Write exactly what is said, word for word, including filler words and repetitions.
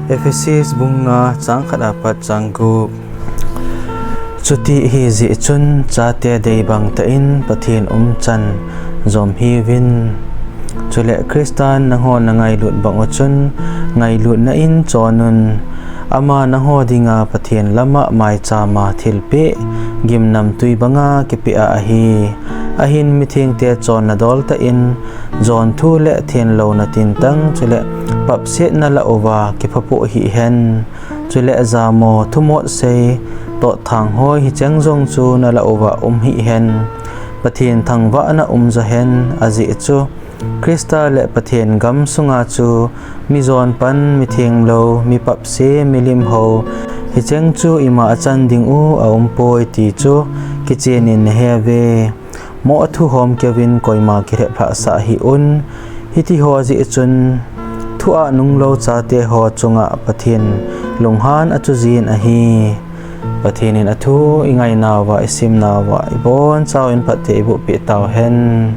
Ephesia bung nga chang khat apat chang gup. Chuti ahijeh chun chate deibang tah in Pathen umchan jom hiuvin. Chule Christan nangho nangailut bang u chun ngailutna in chonun. Ama nangho dinga Pathen lama maichama thilpeh gimnamtui banga kipeh a ahi. Ahin mithengte chonna dol tah in, jonthu le thenlouna tintang chule papsetna lah uva kiphapoh hih hen. Chule jamo, thumot sei, totthang hoi hicheng jong chu nalah uva um hih hen. Pathen thangvahna um jo hen, ajeh chu Christa le Pathen gam sunga chu mijon pan, mitheng lou, mipapse, milim hou, hicheng chu ima achan ding u aumpoi ti chu kichen in naheuve. Moh thu hom keuvin koima kilheplhah sah hih un. Hitiho jeh chun thu a nunglou chate ho chunga Pathen lunghan achujin ahi. Pathen in athu ingainauva, isimnauva ibonchauvin phatthei eiboh peh tauhen.